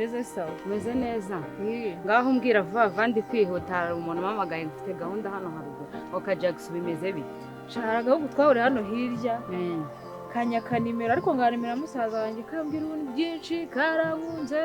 Meze sawa. Umeze neza? Ngaho umbwira vuba vuba, ndi kwihuta, hari umuntu umpamagaye, mfite gahunda hano haruguru. Oka Jackson, bimeze bite? Hari agahugu twahuriye hano hirya, kanyaka nimero, ariko nga nimero ya musaza wanjye, kambwira ibintu byinshi, karankunze,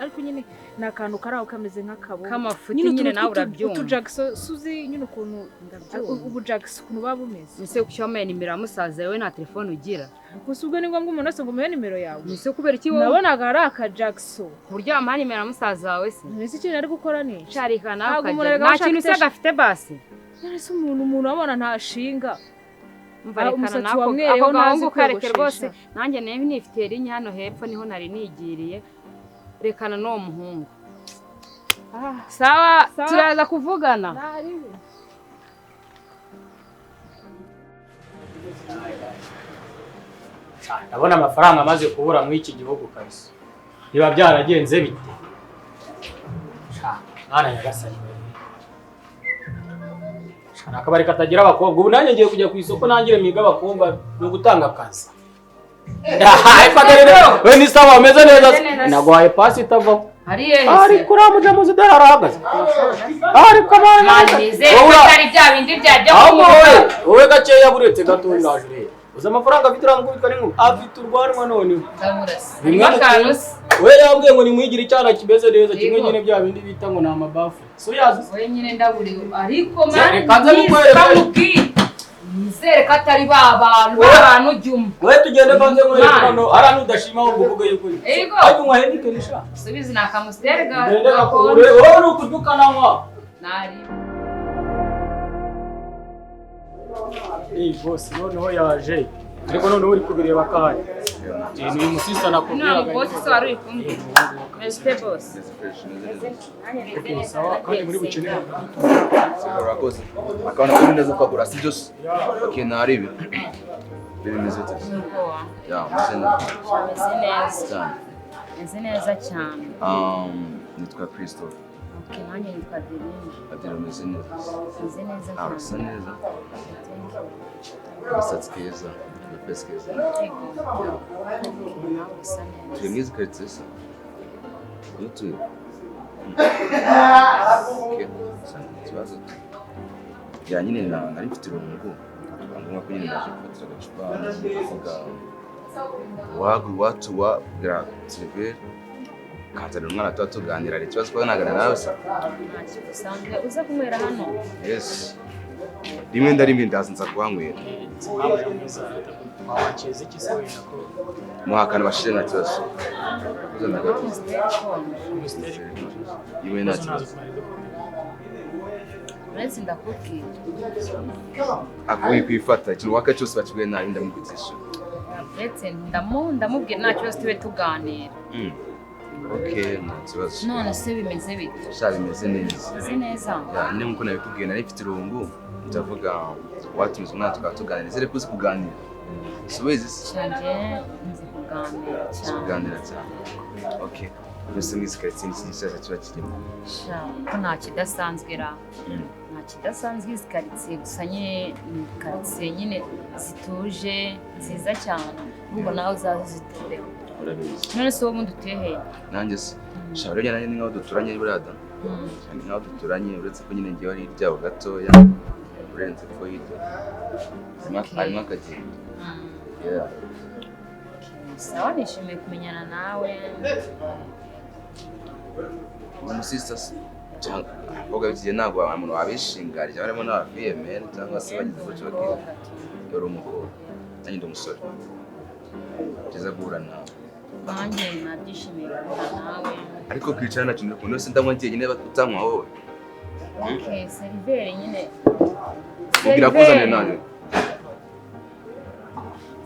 ariko nyine ni akantu kari aho kameze nk'akaboga. K'amafuti. Nyine nyine utuntu nawe urabyumva. Utu Jackson suzi nyine ukuntu Ndabyumva. ubu Jackson ukuntu buba bumeze. Ese kuki wampaye nimero ya musaza wawe, nta telefone ugira? Gusa ubwo ni ngombwa umuntu wese ngo umuhe nimero yawe? Ese kubera iki wowe? Nabonaga ari aka Jackson. Ku buryo wamuha nimero ya musaza wawe se? Ese ikintu ari gukora ni iki? Sharika nawe Ntabwo umuntu ukajya erega nta aba kintu ashaka se gafite basi. None se umuntu abona ntashinga? Umva, Ah, rekana umusatsi nako wamwereyeho, ako ntazi gahungu kareke rwose. kwiyogoshesha. Nanjye nari nifitiye rinye hano hepfo, niho nari nigiriye. Rekana n'uwo muhungu. Ah, sawa. Sawa. Turaza kuvugana. Naribi. Ndabona amafaranga amaze kubura muri iki gihugu kabisa. Biba byaragenze bite? Sha, mwana nyagasani we. Sha, ni akabari katagira abakobwa. Ubu nanjye ngiye kujya ku isoko nangire miga abakobwa, ni ugutanga akazi. We ni sawa, umeze neza. Umeze neza. Naguhaye pasi itavaho. Hari hehe se? Ariko uriya mujamuzi dore arahagaze. Ariko mwana Mani, nizere ko atari bya bindi byajya. Ahubwo wowe gakeya, buretse gato, ndaje urebe. Uzi amafaranga afite uriya mukubitwa n'inkuba? Afite urwanwa noneho. Ndamurasa. Bimwe Harimo akantu se? We yambwiye ngo nimwigire icyana kimeze neza kimwe. Yego. Nyine bya bindi bita ngo ni amabafu, so yazi. Wowe nyine ndaburiwe, ariko mani Reka nze mukwereke. bamubwire, nizere ko atari ba bantu ba bantu ujya umwe. We tugende banze nkwereke. Mani. Noneho hariya nudashima ahubwo uvuge yuko Yego. ariko unywa Heineken sha. Subizi ni akamusiteri Ugende gakonje. gakure, wowe ni ukurya ukananywa. Nari. Eh boss, noneho yaje, ariko noneho uri kubireba ko ahari. Eh, ni uyu musista Nta nakubwiraga. boss se wari uri kumwe? Meze boss? Okay, sawa, kandi muri bukenere. Urakoze. Akabona ko neza kwagura, si byose. Okay, naribi. Bimeze bite? Ya, meze neza. Meze neza. Cyane. Meze neza cyane. Nitwa Christophe. Okay, nanjye nitwa Adeline. Adele, umeze neza. Meze neza Ah, urasa cyane. neza. Agasatsi keza, agapesi keza. Yego. Okay, nawe usa neza. Tuye muri izi karitsiye se? Niho utuye? Okay, ikibazo. Ya nyine nari mfite irungu. Biba ngombwa ko nyine naje gufatira agacupa, kuvuga wagu watu wa bwa seriveri kanzanira umwana tuba tuganira. Hari ikibazo kuba naganira nawe se? Nta kibazo, usanzwe uza kunywera hano? Yes, rimwe na rimwe ndaza nza kuhanywera. Wawakeza iki se wenda ko? Muhakana bashire, nta kibazo. Uza na gato. Amusiteri ikonje. Umusiteri. Iwe nta kibazo. Uretse ndakubwira. Agoye kwifata ikintu waka cyose bakiguye nabi, ndamukubita. Uretse ndamubwira, nta kibazo, tube tuganira. Okay, nta kibazo. None se bimeze bite? Sha, bimeze neza. Bimeze neza. Ya, nyine nkuko nabikubwiye, nari mfite irungu, ndavuga watumiza umwana tukaba tuganira. Nizere ko uzi kuganira, si ubizi se? Cyane, nzi kuganira Uzi cyane. kuganira cyane. Okay, mbese muri izi karitsiye ni iki gishyashya kiba kirimo? Sha, ko nta kidasanzwe ra. Nta kidasanzwe izi karitsiye, gusa nyine ni karitsiye nyine zituje, nziza cyane, ahubwo nawe uzaze uzitureho. Urabizi. None se wowe ubundi utuye hehe? Nanjye se sha, rero nanjye ni nkaho duturanye buriya da. Ni nkaho duturanye, uretse ko nyine ngewe ari hirya yaho gatoya, urenze ko hirya harimo akagendo. Yeah. Okay, sawa, nishimiye kumenyana nawe. Uwo musista se cyangwa abakobwa b'iki gihe ntabwo umuntu wabishinga, barimo n'abafiyemeri cyangwa se bagize gutyo bakira. Yari umukobwa, nanjye ndi umusore. Byiza guhura nawe. Nanjye nabyishimiye guhura nawe. Ariko kwicara nta kintu ukunda se, ndanywa njyenyine utanywa wowe. Okay, seriveri nyine. Mubwira kuzanira nawe.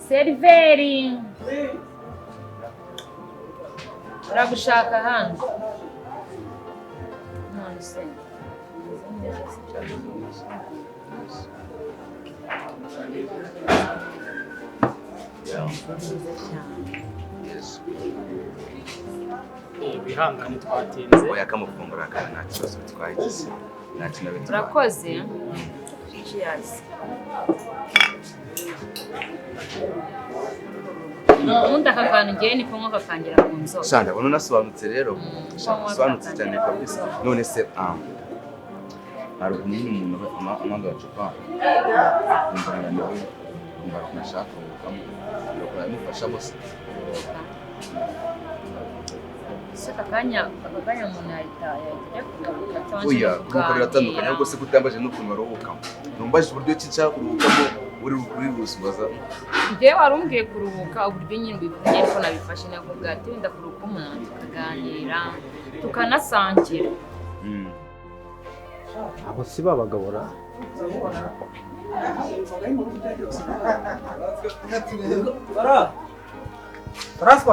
Seriveri, turagushaka hano. None se umeze neza? Yeah. Nziza cyane. Yes. Eh, wihangane twatinze. Oya, kamufungura akana, nta kibazo bitwaye, nta kintu bitwaye. Urakoze. Cheers. Ubundi aka kantu ngewe ni kunywa kakangira ku nzoga. Sha, ndabona unasobanutse rero. Sha, usobanutse cyane kabisa. None se hari ukuntu nyine umuntu aba anywa agacupa akumva arananiwe, akumva ukuntu ashaka kuruhukamo, biramufashamo se? Ese aka kanya umuntu yahita ajya kuruhuka cyangwa Oya, kuruhuka biratandukanye. Ahubwo se kutambaje n'ukuntu baruhukamo, ntumbaje uburyo ki nshaka kuruhukamo, uri uri busubaza. Njyewe wari umbwiye kuruhuka uburyo nyine ubivuze ariko nabifashe nakubwira ati wenda kuruhuka umuntu tukaganira tukanasangira. Abo si babagabo ra?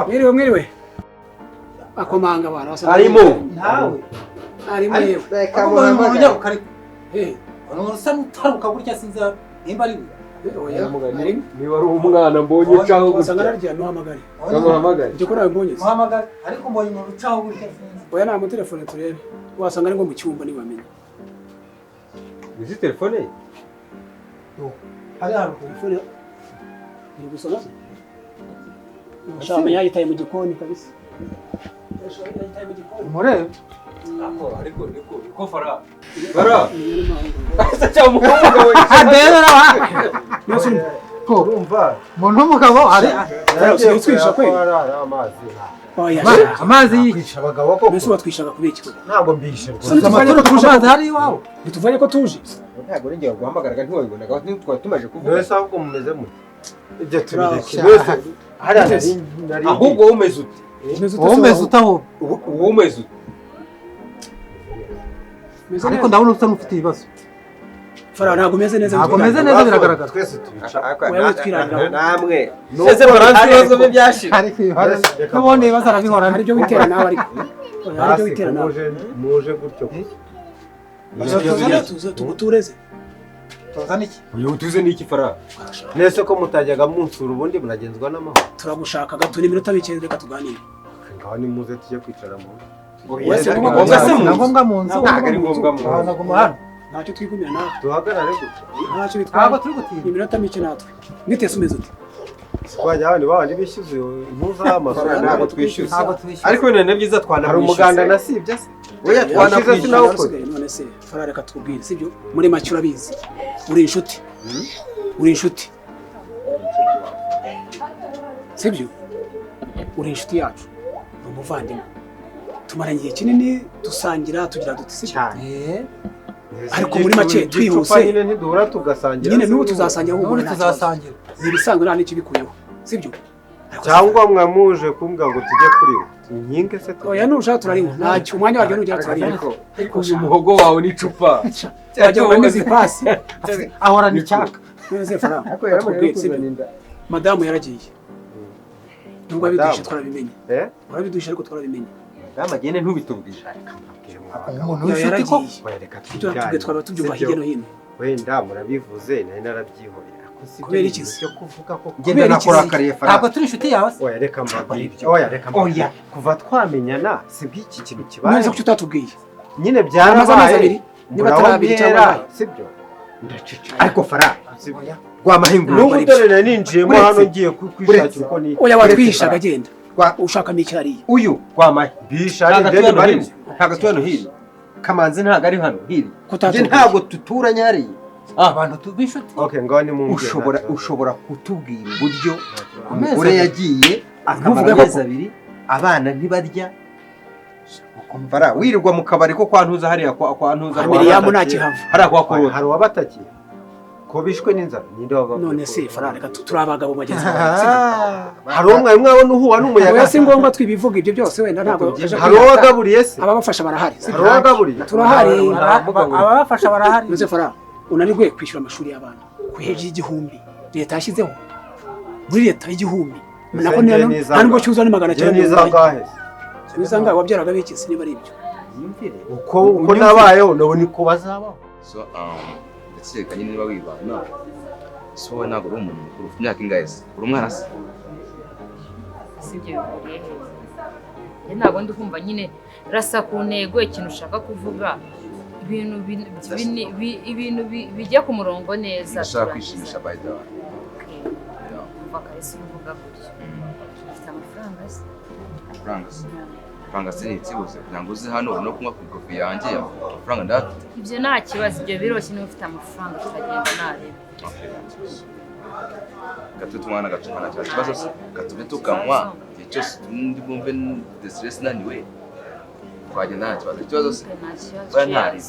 Mwiriwe mwiriwe. Akomanga abantu basa. Arimo. Ntawe. Arimo yewe. Reka muhamagare. Eh, usa n'utaruka gutya sinzi nimba ari Oya. Niba ari umwana mbonye ucaho Wasanga gutya. narya ntuhamagare. Ntuhamagare. Ibyo ko nawe mbonye. Muhamagare ariko mbonye umuntu ucaho gutya sinzi. Oya nta mutelefone turebe. Wasanga ari ngo mu cyumba ntibamenye. Uzi telefone ye? Yo. Hari hano telefone. Iri gusona se? Ushaka yayitaye mu gikoni kabisa. Yayitaye mu gikoni. Murebe. Ariko niko niko fara. Fara. Asa cyangwa umukobwa we. Adera. Ko urumva Umuntu w'umugabo ari Usigaye kweli? Amazi. Oya. Amazi kwisha abagabo koko. Mbese watwishaga kubera iki koko? Ntabwo mbishe rwose. Amaturo tuje amazi hari iwawe. Ntituvanye ko tuje. Ntabwo ngiye guhamagaraga ntiwabibonaga ntitwari tumaje kuvuga. Mbese ahubwo mumeze mute? Ibyo tubireke. Mbese hariya nari ahubwo wowe umeze ute? Wowe umeze ute ahubwo? Wowe umeze ute? Ariko ndabona usa n'ufite ibibazo. Fara ntabwo umeze neza. Ntabwo umeze neza biragaragara. Twese tubica. Wewe twirarira. Namwe. Ese Faransa ibibazo bye byashira. Ariko ibibazo n'ubundi ibibazo arabihorana. Hari ibyo witera nawe ariko. Hari ibyo witera nawe. Muje gutyo. Tugutureze. Tuzane iki? Uyu tuze n'iki Fara? Nese ko mutajyaga munsura ubundi muragenzwa n'amahoro. Turagushaka gato ni iminota mike reka tuganire. Ngaho ni muze tujye kwicara mu. Ngombwa se mu nzu. Ntabwo ari ngombwa mu nzu. Naguma hano. Ntacyo twigumira nawe. Duhagarare gutya. Ntacyo bitwaye. Ntabwo turi gutinda. Iminota mike natwe. Mwitese umeze ute? Twajya hano babandi bishyuze impuza y'amazu. Ntabwo twishyuza. Ntabwo twishyuza. Ariko ni byiza twanamwishyuza. Hari umuganda nasibye se? Oya twanakwishyuza sinawukoze. None se Fara reka tukubwire sibyo? Muri make urabizi. Uri inshuti. Uri inshuti. Sibyo? Uri inshuti yacu. Uri umuvandimwe. Tumaranye igihe kinini dusangira tugira duti sibyo? Cyane. Ariko muri make twihuse nyine ntiduhura tugasangira. Nyine n'ubu tuzasangira ahubwo n'ubu tuzasangira. Ni ibisanzwe nta n'ikibikuyeho. Sibyo? Cyangwa mwamuje kumbwa ngo tujye kuri nyinge se tu. Oya nushaka turarinywa. Ntacyo umwanya waryo nugera turarinywa. Ariko uyu muhogo wawe n'icupa. Wajya ngo ipasi. Ahorana icyaka. None Fara. Madamu yaragiye. Nubwo abidusha twarabimenye. Warabiduhisha ariko twarabimenye. Madamu agende ntubitubwire. Umuntu w'inshuti ko reka tubwire twaba tubyumva hirya no hino. Wenda murabivuze nari narabyihoreye. Kubera iki se? Cyo kuvuga ko ngenda nakurakariye Fara. Ntabwo turi inshuti yawe se? Oya reka mbabwire. Oya reka mbabwire. Kuva twamenyana si bw'iki kintu kibaye. None se kuki utatubwiye? Nyine byarabaye. Niba atarabiri cyangwa sibyo? Ndacece. Ariko Fara rwamahingura. N'ubu dore nari ninjiyemo hano ngiye kwishakira uko ni. Oya watwihishaga agenda. Ushakamo iki hariya? Uyu rwamahe. Bisha ari ndende barimo. Ntabwo tuye hano hirya. Kamanzi ntabwo ari hano hirya. Njye ntabwo tuturanye hariya. Abantu tubishuti. Okay, ngaho ni mu ushobora kutubwira uburyo umugore yagiye akamara amezi abiri abana ntibarya. Fara wirirwa mu kabari ko kwa Ntuza hariya kwa Ntuza. Miriyamu ntakihava. Hariya kwa Korota. Hari uwabatakiye. Ko bishwe n'inzara ninde wababwiye? None se Fara reka turi abagabo bagenzi bawe. Hari umwe mwabona uhuha n'umuyaga. Oya si ngombwa twibivuga ibyo byose wenda ntabwo. Hari uwagaburiye se? Ababafasha barahari. Hari uwagaburiye? Turahari. Ababafasha barahari. None se Fara unanirwe kwishyura amashuri y'abana ku hejuru y'igihumbi leta yashyizeho muri leta y'igihumbi nako nta nubwo cyuzuza ni 900. Nizangahe wabyaraga biki se niba ari ibyo? Uko nabayeho nabo niko bazabaho. So ndakeka nyine niba wibana so wowe ntabwo uri umuntu mukuru ufite imyaka ingahe se? Uri umwana se? Sibyo bihuriye he? Njye ntabwo ndi kumva nyine rasa ku ntego ikintu ushaka kuvuga. Ibintu bijya ku murongo neza. Ndashaka kwishimisha by the way. Kuva kare si uvuga gutyo. Amafaranga se? Amafaranga se? Amafaranga se ni ikibuze kugira ngo uze hano no kunywa ku ikofi yanjye, amafaranga ndayafite. Ibyo nta kibazo, ibyo biroroshye niba ufite amafaranga turagenda nareba. Okay, nta kibazo. Gatatu tumwana agacupa nta kibazo se, gatube tukanywa igihe cyose ndi bwumve de stress naniwe twagenda nta kibazo. Ikibazo se? Nta kibazo. Oya ntaribi.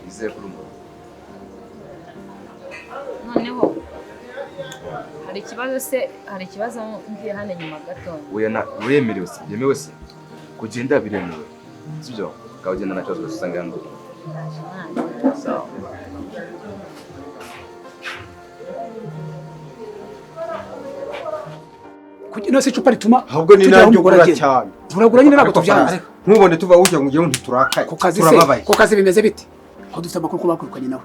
Nizeye kuri umuntu. Noneho hari ikibazo se, hari ikibazo ngiye hano nyuma gato. Oya na uremerewe se, byemewe se kugenda biremewe, sibyo? Ukagenda nta kibazo usanga hano. Sawa. Kugira se icupa rituma ahubwo ni tujya aho naryo umugore ugura agenda. Cyane. Turagura nyine ntabwo tubyanze. Ntubone tuva ujya ngo ugeho ntiturakaye. Ku kazi se, Turababaye. ku kazi bimeze bite? Aho dufite amakuru ko bakwirukanye nawe.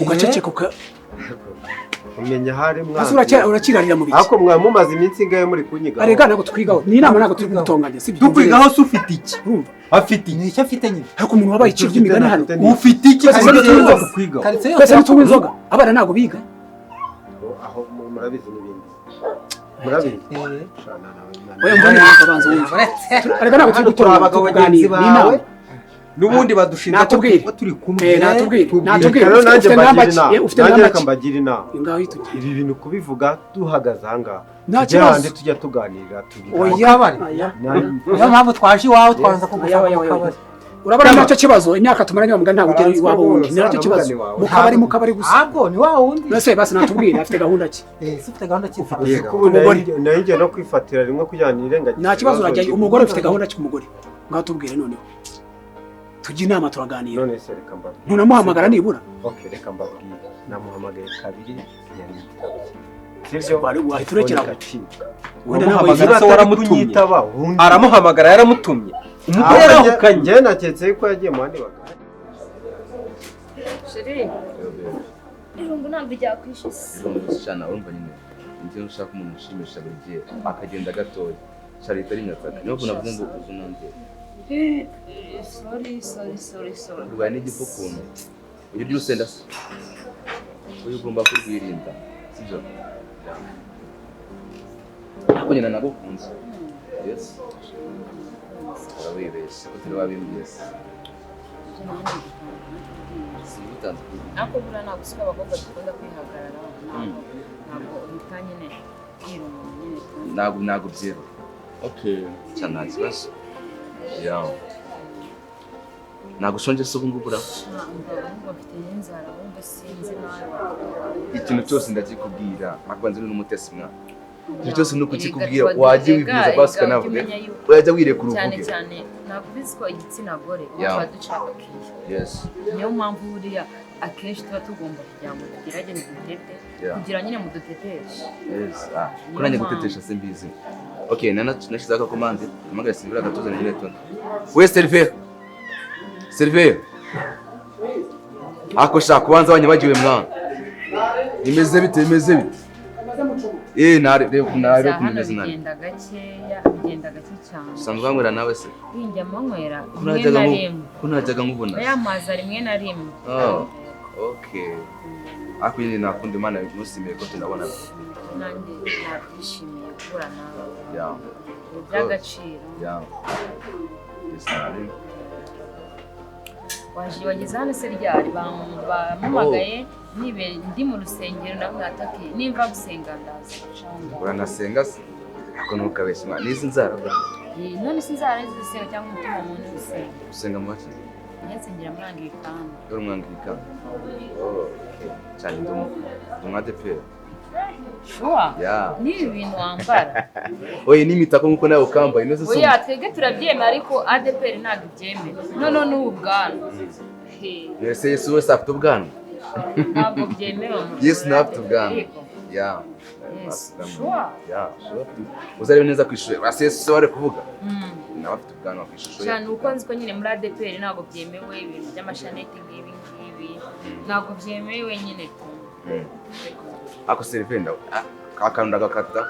Ugaceceka uka umenya hari mwana. Ese urakirarira mu biki? Ariko mwa mumaze iminsi ingahe muri kunyigaho? Arega ntabwo twigaho. Ni inama ntabwo turi gutonganya, sibyo? Dukwigaho se ufite iki? Urumva? Afite iki? Ni icyo afite nyine. Ariko umuntu wabaye iciro ry'imigani hano. Ufite iki? Twese ntitunywa inzoga. Kwigaho. Karitsiye Twese yose ntitunywa inzoga. Abana ntabwo biga. Aho murabizi n'ibindi. Murabizi. Oya mbone abanza wumve. Arega ntabwo turi Hano turi gutonganya, abagabo turi bagenzi kuganira. Ni bawe. inama. N'ubundi badushinja ko Natubwire. tuba turi kumwe. Natubwire. Natubwire. Rero nanjye Ufite namba mbagira ki? inama. Ufite Nanjye namba reka ki? mbagira inama. Ngaho itugiye. Ibi bintu kubivuga duhagaze aha ngaha. Nta Tujya kibazo. handi tujya tuganira tubiganira. Oya. kabari. Oya. Niyo mpamvu twaje iwawe twanza kugusanga Oya, mu oya, oya. kabari. Urabona nacyo kibazo, imyaka tumaranye wa mugani ntabwo ugera iwabo wundi. Ni nacyo kibazo. Mu kabari gusa. Ahubwo ni wa wundi. None se basi natubwire afite gahunda ki? Si ufite gahunda ki? Uzi ko ubu nari ngiye no kwifatira rimwe kugira ngo nirengagize. Nta kibazo urajyayo. Umugore ufite gahunda ki ku mugore? Ngaho tubwire noneho. Tujye inama turaganira. None se reka mbabwire. Ntunamuhamagara nibura? Okay, reka mbabwire. Namuhamagaye kabiri ntiyanyitaba. Sibyo? Wahita urekera aho. Wenda nawe Uramuhamagara se waramutumye? Aramuhamagara yaramutumye. Umugore yarahukanye. Njyewe naketse yuko yagiye mu bandi bagabo. Chérie, irungu ntabwo ryakwishe. Irungu cyane urumva nyine. Njye nshaka umuntu ushimisha buri gihe akagenda gatoya. Charita ari nyataka. Niyo mpamvu navuze ngo uzu nanjye. Sorry. Urwaye n'igifu ukuntu. Ujya urya urusenda se? Uyu ugomba kurwirinda, sibyo? Ariko nyina nagukunze. Yes. Urabibeshye ko turi wabimbwiye se. Sibutanze. Ariko buriya ntabwo usika abakobwa dukunda kwihagararaho. Ntabwo uhita nyine bwira umuntu nyine. Ntabwo byera. Okay. Cyane nta kibazo. Yeah. Ntabwo ushonje se ubu ngubu ura? Ntabwo mfite n'inzara ahubwo sinzi nawe. Ikintu cyose ndakikubwira, ntabwo nzi n'umutesi mwana. Ikintu cyose ni ukukikubwira, wajya wibwiriza basi ukanavuga. Wajya wirekura uvuge. Cyane cyane ntabwo ubizi ko igitsina gore tuba dushaka kiriya. Yes. Niyo mpamvu buriya akenshi tuba tugomba kugira ngo tugerageze dutete, kugira nyine muduteteshe. Yes. Ko nanjye gutetesha simbizi. Okay, nashyizeho agakomande, mpamagara Silvera agatuzanira nyine tuna. We Silvera. Silvera. Ako shaka kubanza abanyabagiwe mwana. Imeze bite, imeze bite? Nare kumeze nabi. Bigenda gakeya, bigenda gake cyane. Usanzwe wanywera nawe se? Njya manywera rimwe na rimwe. Ko najyaga nkubona. Oya maza rimwe na rimwe. Oh, okay. Ako nyine nakunda Imana bigusimire ko tunabona. Nanjye nabyishimiye guhura nawe. Yeah. Iby'agaciro. Yeah. Yes, nari. Waje wageze hano se ryari? Bampamagaye nibe ndi mu rusengero ndavuga ati okay, nimva gusenga ndaza. Uranasenga se? Ako ntukabeshye mwana, n'izi nzara. None se inzara nizo zisenga cyangwa umutima muntu usenga? Usenga mu baki? Nsengera muri Anglikani. Uri mu Anglikani? Oh, okay. Cyane ndi umwadeperi. Sure. Yeah. Ni ibintu wambara. Oye n'imitako nkuko nawe ukambaye nose so. Oya twebwe turabyemera ariko ADPR ntabwo ibyemera. None n'ubu bwanwa. Ese Yesu wese afite ubwanwa? Ntabwo byemewe. Yesu nawe afite ubwanwa. Yeah. Yes. Sure. Yeah, sure. Uzarebe neza ku ishusho. Basi Yesu wari kuvuga. Nawe afite ubwanwa ku ishusho. Cyane uko nzi ko nyine muri ADPR ntabwo byemewe ibintu by'amashanete nk'ibi ngibi. Ntabwo byemewe nyine. Ako Silvera akantu ndagakata.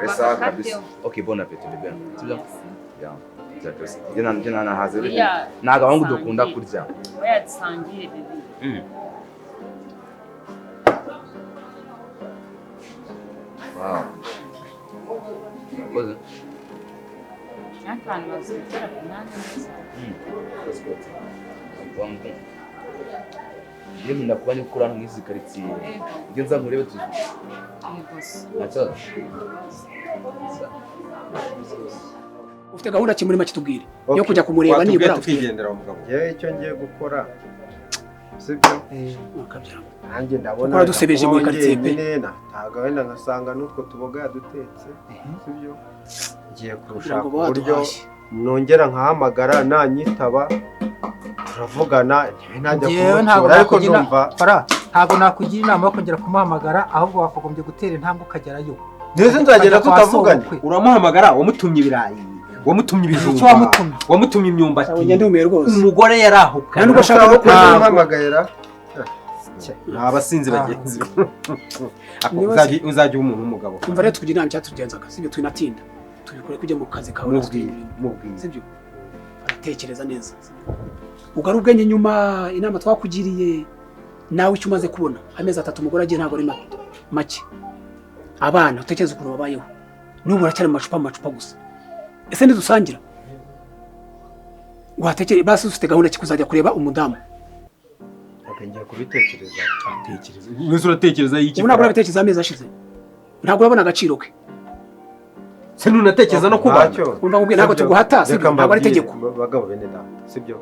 Esa kabisa. Okay, bon appétit bébé. Sibyo? Yeah. Jye nahaze. Ntabwo abahungu dukunda kurya. Oya dusangire bébé. Wow. Murakoze. N'akantu bazitera ku mwanya neza. Njye nkunda kuba ndi gukora hano muri izi karitsiye. Njye nza nkurebe tuzi. Yego se. Nta kibazo. Ufite gahunda ki muri make tubwire yo kujya kumureba nibura tukigendera umugabo. Yewe icyo ngiye gukora sibyo? Nanjye ndabona Ukora dusebeje muri quartier pe. Ntaga wenda ngasanga n'utwo tuboga yadutetse sibyo? Ngiye kurushaka uburyo nongera nkahamagara nanyitaba turavugana ntajya kumutura ariko ndumva ntabwo nakugira inama yo kongera kumuhamagara ahubwo wakagombye gutera intambwe ukagerayo. Nese nzagenda tutavuganye. Uramuhamagara wamutumye ibirayi, wamutumye ibijumba, wamutumye imyumbati. Umugore yarahuka. Nubwo ashaka no kumuhamagara abasinzi bagenzi. Uzajya umuntu w'umugabo. Umva rero tukugira inama cyatugenzaga sibyo twinatinda. Tubikore kujya mu kazi kawe mubwire. Sibyo? Aratekereza neza. Ugaru ubwenge nyuma inama twakugiriye nawe icyo umaze kubona amezi 3 umugore agiye ntabwo ari make. Abana utekereza ukuntu babayeho n'ubu uracyari mu macupa gusa. Ese ntidusangira watekere basi ufite gahunda ki kuzajya kureba umudamu? Ngiye kubitekereza. Atekereza. Mwese uratekereza iki? Ubu ntabwo urabitekereza amezi ashize. Ntabwo urabona agaciro ke. Se ntunatekereza no kubana. Umva nkubwiye ntabwo tuguhata sibyo? Ntabwo ari itegeko. Bagabo bene data sibyo?